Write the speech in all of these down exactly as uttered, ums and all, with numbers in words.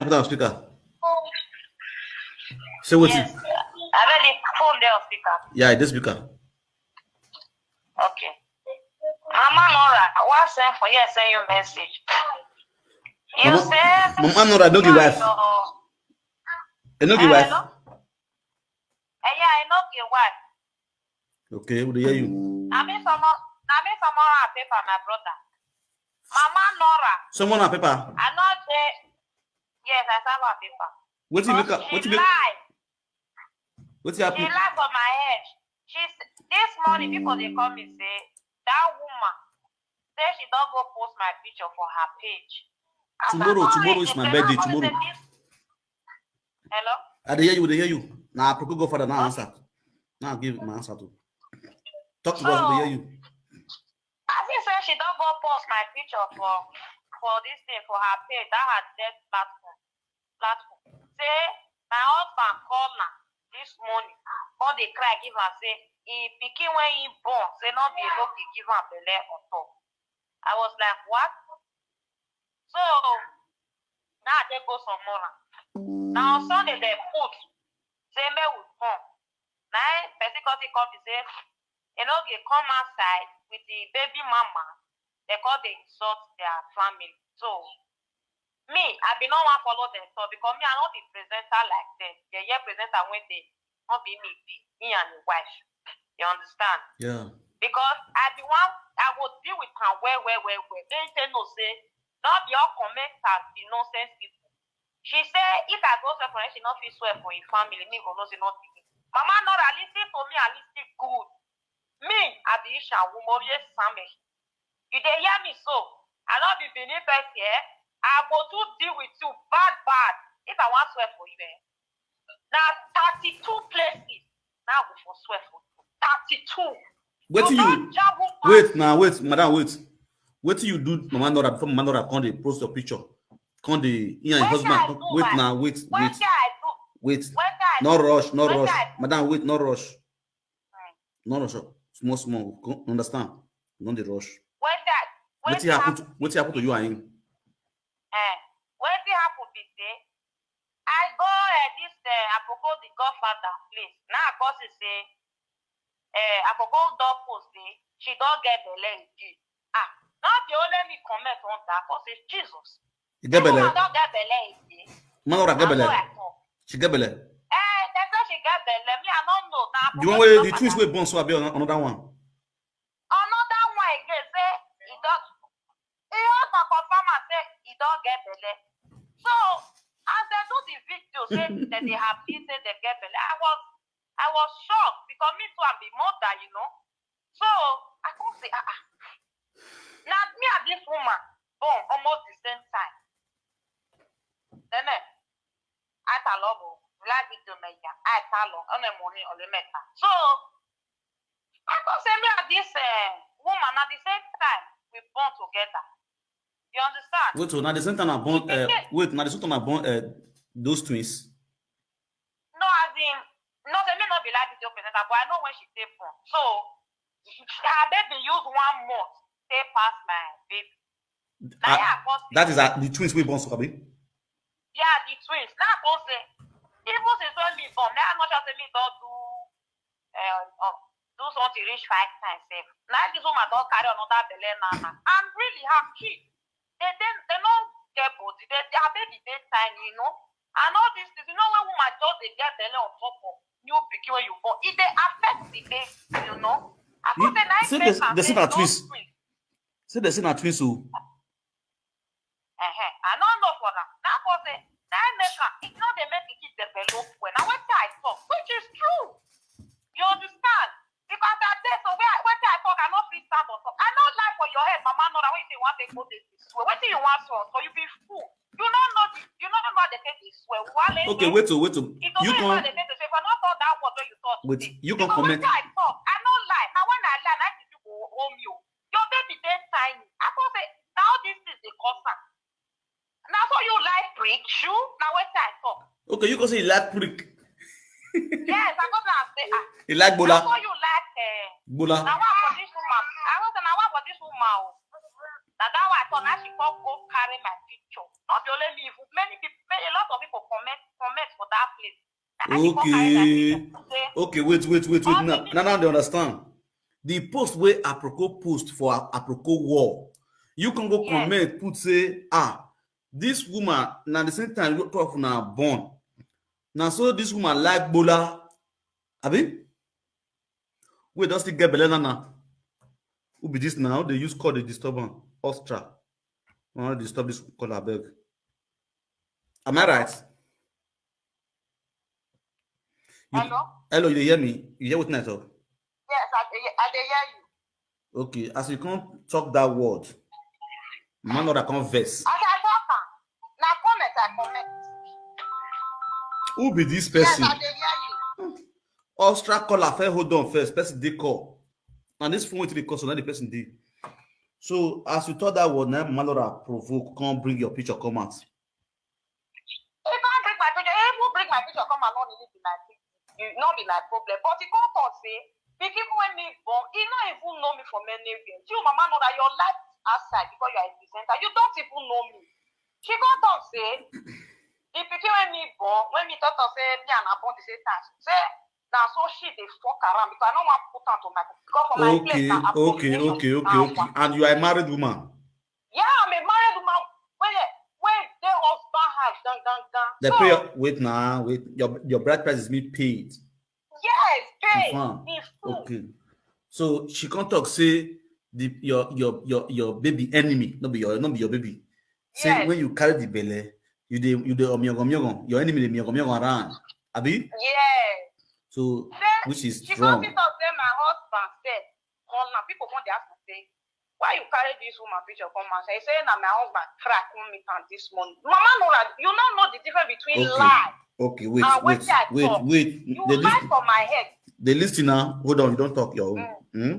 Put on speaker. Say wetin? Yes. I bet the phone there on speaker. Yeah, this speaker. Okay. Mama Nora, what's send for here? Send you message. You Mama- say Mama Nora no get wife. Your- E no get Eh, wife. hello? Eh, yeah, I no get wife. Okay, we dey hear you. I mean, someone, I mean, someone on paper, my brother. Mama Nora, Someone on paper. I not there. Yes, I saw her paper. Wetin make her? She Wetin make? lie. Wetin She happen? lie for my head. She s- this morning people they call me say that woman say she don't go post my picture for her page. As I Tomorrow, come tomorrow read is it, my they birthday, now come tomorrow. say this- Hello. I dey hear you. Dey hear you. Na Aproko Godfather now answer. Now give my answer to. Talk to us. We dey hear you. I think say she don't go post my picture for for this thing for her page, that her dead platform. Platform. Say my husband call her this morning, come dey cry give her say he pikin when he born say no be enough dey give am belle on top. I was like, what? So now I take go some more. Now on Sunday they put say make we come. Now person come still come be say e no dey come outside with the baby mama. They come dey insult their family. So me, I be no one follow them talk because me I no be presenter like them. They hear presenter when they not be me be me and the wife. You understand? Yeah. Because I be one, I go deal with her well, well, well, well. They say no say not be all comments and the nonsense people. She say if I go swear for her, she not fit swear for him family. Me go no say not be me. Mama Nora, listen to me and listen good. Me, I be Isha Wumorie Same. You dey hear me so? I not be Benin person, eh? I go to deal with you bad, bad. If I want swear for you, eh? Now thirty-two places. Now I go for swear for you. Thirty-two. Wetin you? Don't jump up Wait now, wait, madam, wait. Wetin you do, Mama Nora, before Mama Nora come dey post your picture? Come dey, you and your Wetin I husband. do, Wait man? now, wait, wait, Wetin I do? Wait. Wetin I No do? rush, no Wetin rush. I do? Madam, wait, no rush. No rush. Small, small. Go understand. No dey rush. Wetin I Wetin happen to, wetin happen to you and him? Eh, wetin happen be say I go uh, this uh, Aproko the godfather place. Now I go see say uh, Aproko don post say she don get belle again. Ah, not the only me comment on that. I go say Jesus. You get belle? I don get belle again. Mama Nora get Na so belle? I talk. She get belle? Eh, they say she get belle. Me, I don't know. Now The one wey the twins wey born so abi an- another one? Another one again say he don. He also confirm am say he don get belle. So as they do the video say that they have been say they get belle, I was I was shocked because me too I be mother, you know. So I come say ah ah. Now me and this woman born almost the same time. Then eh, I tell her, oh, like video me ya, I tell her, on the morning or the matter. So I come say me and this uh, woman at the same time we born together. You understand? Wait, so now the same time I born. Uh, wait, now the same time I born uh, those twins. No, as in, no, they may not be like video presenter, but I know when she take born. So her baby use one month, take pass my baby. Now Ah, yeah, I come see That is uh, the twins we born so abi? Yeah, the twins. Now I come say, even since when me born, now I'm not sure say me don't do uh, uh, do something reach five times. Sef. Now this woman don't carry another belle now. Now. And really, her kid, they they they don't get body. They they are baby they tiny, you know. And all these things, you know, when woman just they get belle on top of new pikin when you born, it they affect the baby, you know. I You- come say now say make they- am they say say na don't twins. Twins. Say they say na twins o. Uh-huh. I don't know for that. Now I come say now make am. It not they make the kid develop well. Now what I talk, which is true. You understand? Because I say so where what I talk, I not fit stand on top. I not lie for your head, Mama Nora. When you say one thing, go this way. What do you want to? So you be fool. You don't know the, you don't know how they take this way. Wale, Okay, wait, oh, wait, oh. It You doesn't matter can the thing. If I not talk that word when you talk wait. today. You can Because comment. When I talk, I not lie. Now when I lie, I think you go home you. Your baby they tiny. I can't say now these things they cause am. Now so you like prick shoe. Now what I talk. Okay, you can say you like prick. Yes, I go down and say ah. You like Now bola, so you like uh, bola. Now what for this woman? I was now what for this woman? Oh. Now that one I So now she come go carry my picture. Not the only me, even many people, many, a lot of people comment, comment for that place. Now she come carry my picture. Okay. Okay, wait, wait, wait, wait. Now, now, now they understand. The post where Aproko post for Aproko wall. You can go comment, put say, ah, this woman, now the same time, you talk now born. Now, so this woman like Bola. Abi? We don't still get belle now. Who be this now? They use call the disturbance. Ostra. I want to disturb this call, I beg. Am I right? You- Hello? Hello, you hear me? You hear what I talk? Yes, I, dey- I dey hear you. Okay, as you can't talk that word, man, not I can't vex. As I talk am, na comment I comment. Who be this Yes, person? I dey hear you. Ostra caller first, hold on first. Person they call. And this phone to the call, so now the person did. So as you talk that word, now Malora provoke, come bring your picture, come out. If I bring my picture, if you bring my picture, come and not really be my thing. You not be my problem. But he come talk say, pikin when me born, he not even know me from anywhere. You, mama, know that your life is outside because you are a presenter. You don't even know me. She come talk say, the pikin when me born, when me talk talk say me and her born the same time. Say now so she dey fuck around because I don't want put am to my because for my place Okay, na okay, abomination okay, okay, power. Okay. And you are a married woman. Yeah, I'm a married woman. When when they husband has done done done. The So, pay wait now, wait. Your your bride price is me paid. Yes, pay. Confirm. In full. Okay. So she can't talk say the your your your your baby enemy, not be your not be your baby. Say Yes. When you carry the belle, you dey you dey omyogo omyogo. Your enemy dey omyogo omyogo around. Abi? Yes. So Then which is she wrong. Come talk say my husband said, call now. People come dey ask me say, why you carry this woman picture come outside? He say na my husband crack on me and this morning. Mama Nora, you don't know the difference between Okay. lie. Okay, wait, Ah, wait, wetin I wait, talk? wait. You They lie listen, for my head. they listen now. Hold on, you don't talk your own. Mm. Hmm?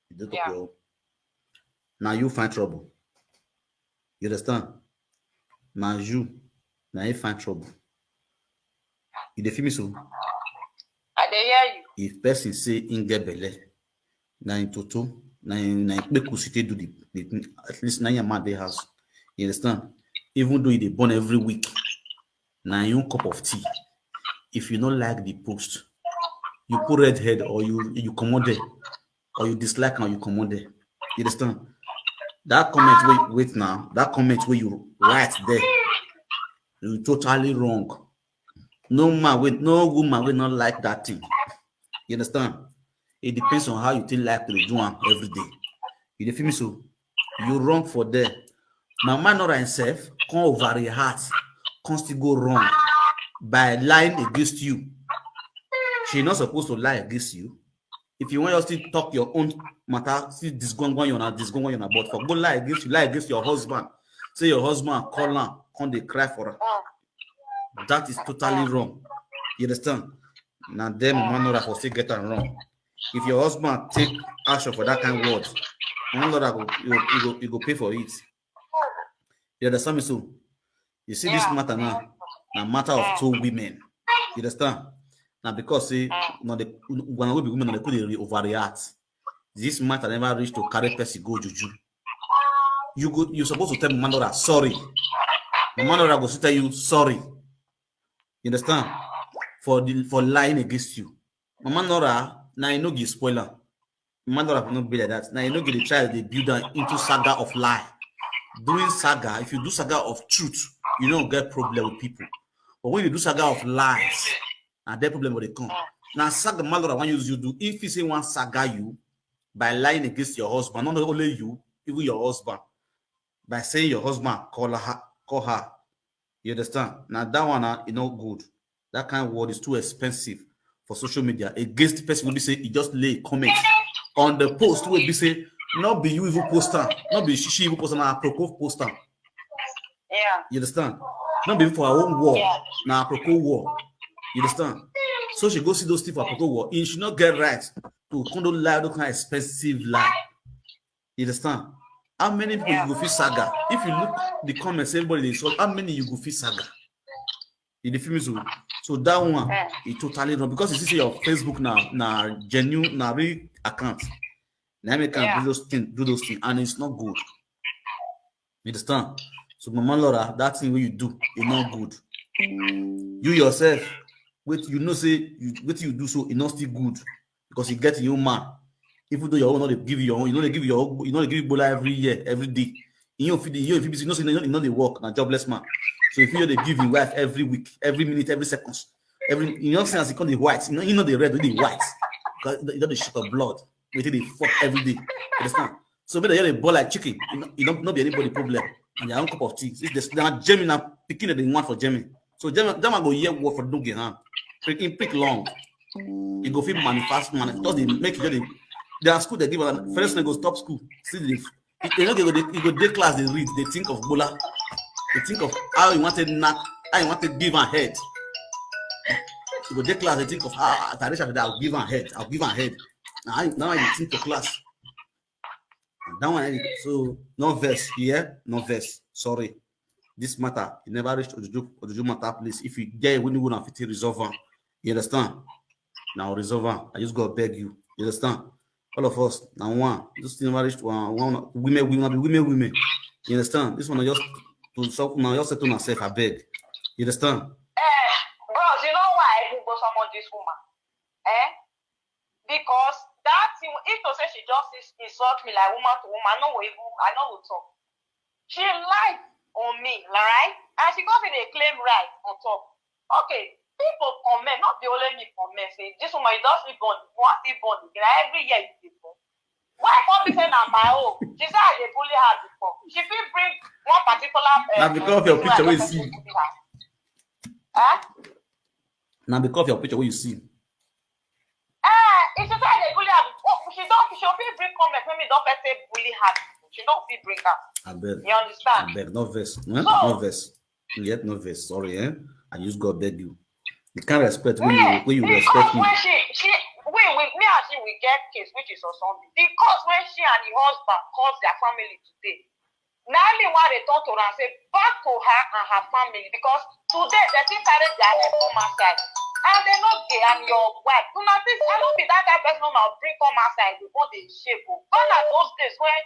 You don't talk Yeah. your own. Now you find trouble. You understand? Now you, now you find trouble. You dey feel me so? I dey hear you. If person say in get belle, na in toto, na in na in kpeku she take do the, the thing. At least na your man dey house. You understand? Even though you dey born every week, na your own cup of tea. If you no like the post, you put red head or you you comot there, or you dislike and you comot there. You understand? That comment wait wait now. That comment where you write there, you totally wrong. No man will no woman will not like that thing. You understand? It depends on how you think like to do am every day. You dey feel me so? You wrong for there. Mama Nora himself come overreact, come still go wrong by lying against you. She not supposed to lie against you. If you want, you still talk your own matter, still disgwangwan you na disgwangwan you na, but for go lie against you, lie against your husband. Say your husband call am, come dey cry for her. That is totally wrong. You understand? Now them Mama Nora for still get am wrong. If your husband take action for that kind of word, Mama Nora go you, you go you go pay for it. You understand me so? You see this Yeah. Matter now, a matter of two women. You understand? Now because say no the when we be women, no they could overreact. This matter never reach to carry person go juju. You go you supposed to tell Mama Nora sorry. Mama Nora go still tell you sorry. You understand? For the for lying against you. Mama Nora, now you know you spoiler. Mama Nora will not be like that. Now you know you dey try to build am into saga of lie. Doing saga, if you do saga of truth, you don't get problem with people. But when you do saga of lies, and that problem will come. Now saga Mama Nora want use you do if you say one saga you by lying against your husband, not only you, even your husband, by saying your husband call her call her. You understand? Now that one uh, is not good. That kind of word is too expensive for social media. Against the person will be say he just lay a comment on the post will be say not be you even post am, not be she, she even post am, na Aproko post am. Yeah. You understand? Not be for her own war, Yeah. na Aproko war. You understand? So she go see those things for Aproko war. He should not get right to come to lie, those kind of expensive lie. You understand? How many people you go fit saga? If you look the comments, everybody they insult. How many you go fit saga? You dey feel me so? So that one Yeah. is totally wrong because you see say your Facebook now, now genuine, now real account. Now make can Yeah. do those things, do those things, and it's not good. You understand? So Mama Laura, that thing wey you do, e no good. You yourself, wait, you know say you, wetin you do so, e no still good, because you get your own man. Even though your own no dey give you your own, you no dey give your own, you no dey give Bola every year, every day. You fit, you fit be, you know say you no dey work, na jobless man. So if you dey give him wife every week, every minute, every seconds, every, you know say as e come dey white, you know, you know the red, wey dey white, because you don dey shit of blood, wetin dey fuck every day. You understand? So make dem just dey ball like chicken. You know, you no, no be anybody problem. And their own cup of tea. If there's now Jemmy now, picking the one for Jemmy. So Jemmy, Jemmy go hear word for Duncan, huh? Freaking pick long. E go fit manifest, manifest. Just dey make you just dey. Their school dey give am. First thing go stop school. See the, you know, you go dey, you go dey class, dey read, dey think of Bola, dey think of how you want to knock, how you want to give am head. You go dey class, dey think of how, ah, Tarisha, I'll give am head, I'll give am head. Now, now you think to class. That one, eh, so no verse here, no verse. Sorry. This matter, you never reach Ojuju, Ojuju matter, please. If you get when you gonna fit resolve am, you understand? Now resolve am. I just go beg you. You understand? All of us, now one. This thing never reach one, one women, women, be women, women. You understand? This one I just to so now just settle myself, I beg. You understand? Eh, bros, you know why I even go summon this woman? Eh? Because that thing, if to say she just ins- insult me like woman to woman, I no go even, I no go talk. She lied on me, right? And she come dey claim right on top. Okay, people comment, not the only me comment, say, "This woman, you don still born, you wan still born again. Na every year you dey born." Why come be say na my own? She say I dey bully her before. She fit bring one particular, uh, Na because of your thing wey picture I wey you just see. Bully her. Eh? Now because of your picture wey you see. Eh, if she say I dey bully her before, she don, she fit bring comment when me don first say bully her before. She don fit bring am. I beg. You understand? I beg. No verse. Eh? So- No verse. Yet no verse. Sorry, eh? I just go beg you. The kind of respect when Me, you when you because respect me. When she, she, we, we, me and she, we get case, which is on Sunday. Because when she and the husband calls their family today, now me want to turn to her and say, "Back to her and her family," because today they still carry their head come outside. And they no dey, I'm your wife. Do not think I no be that kind of person wey una bring come outside. They go dey shake. Oh. Gone are those days when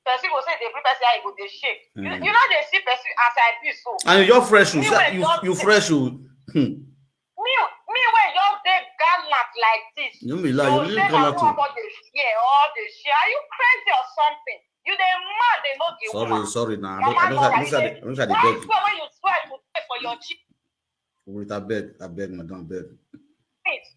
person go say they bring person, I go dey shake. You, Mm. you know they see person as I be so. And you're fresh, you, Me, when you, God you say- fresh, you. Hmm. Me, me when you dey gallant like this. You be lie, You you say really na gallant, who oh. about dey fear or dey share? Are you crazy or something? You dey mad, they no dey Sorry, woman. sorry, nah. I Mama don't, I don't, Laura, I don't, you I dey- don't, I don't Why beg. Swear when you swear today for your cheek? Wait, I beg, I beg, madam, I beg. Please.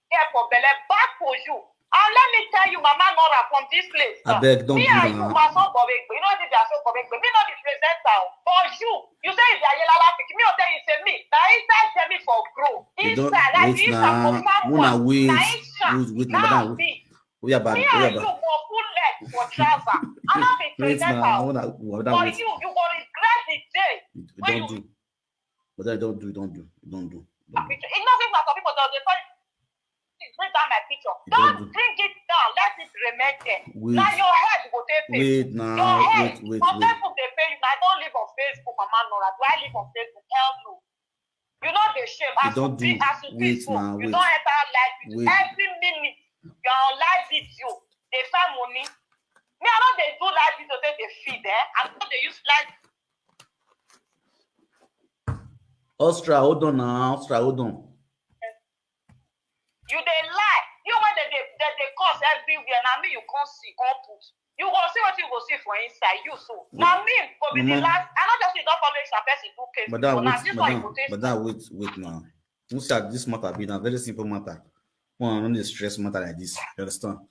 Here for belle, back for you. And let me tell you, Mama Nora, from this place. I beg, don't Me do and you, that. Ma so correct, you know the so correct. Me not the presenter, but you, you say it's a yellow pick. Me will tell you, say me. Now inside tell me for grow. You don't Inside, like wait this, now. Confirm Una one. wait, Now inside. wait, wait, Now madam, wait. me. Oya back, Me oya and you back. Go full leg for trouser. I'm not the Wait presenter. now, una, madam, For wait. You, you go regret the day. You When don't you do. But I don't do, don't do, don't do. Don't do. Picture. It's nothing for some people. They call it, "Please bring down my picture." You Don't don't do. Bring it down. Let it remain there. Wait. Now your head go take pain. Wait Your now, head. wait, wait, Some wait. People they pay you. I don't live on Facebook, Mama Nora. Do I live on Facebook? Hell no. You know they shame. You As don't you be, do. As you Wait be so, now, you wait. Don't enter live with Wait. Every minute you're on live video. They find money. Me, I know they do live video. They, they feed there. I know they use live. Ostra, hold on now. Ostra, hold on. You they lie. You when they they, they, they cause everywhere. Now me you can't see, can't put. You go see what you go see for inside. You so. Now me go be the Mama. Last. I know just you don't follow some person do case. Madam, But now wait, this one you madam, go take. Madam, wait, wait now. You see, this matter be a very simple matter. One, I don't dey stress matter like this. You understand?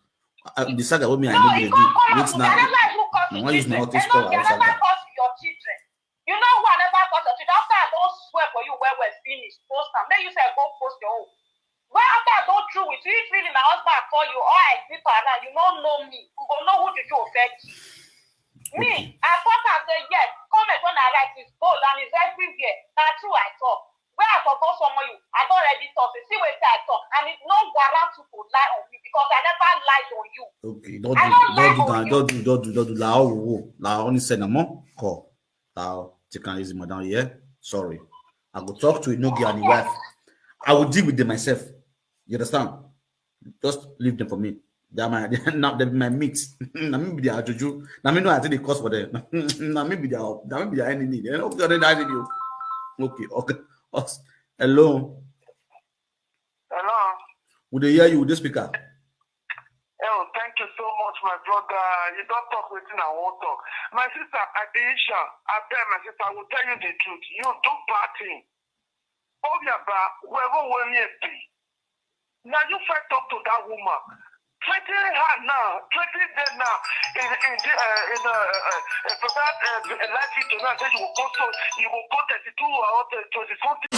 Uh, the saga with me, I No, know it they can't do. come Wait out. now. I never even cause No, you why use children. not this They call not, they outside never that? Cause your children. You know who I never cause your children? After I don't swear for you, where we finish, post am. Then you say go post your own. Well, after I don't true with you, if really my husband call you or I sleep around, you don't know me. You go know who did you offend. Me, Okay. I talk and say yes. Comment when I write is gold and it's everywhere. That's true I talk. Where I for go summon you, I don't already talk. Say, see what I talk, and it's no warrant to lie on you because I never lied on you. Okay, don't I do, don't don't like do on that, you. Don't do, don't do, don't do. La, oh, oh, la, only say no more. Call. Now, take an easy, madam. Yeah, sorry. I go talk to Inogi and his wife. I will deal with them myself. You understand? Just leave them for me. They are my, they are, now they be my mix. Na me be their juju. Na me know I think they cause for them. Na me be their, na me be their enemy. They don't get any enemy. Okay, okay. Us- Hello. Hello. We dey hear you with this speaker. Oh, thank you so much, my brother. You don't talk wetin I won't talk. My sister, Aisha, I beg my sister, I will tell you the truth. You do bad thing. Oh, yeah, but wherever when you be. Now you fight talk to that woman. Threatening her now, threatening them now. In in the, uh, in uh, uh, uh, for that uh, life video now, say you will go so you will go thirty-two or twenty something.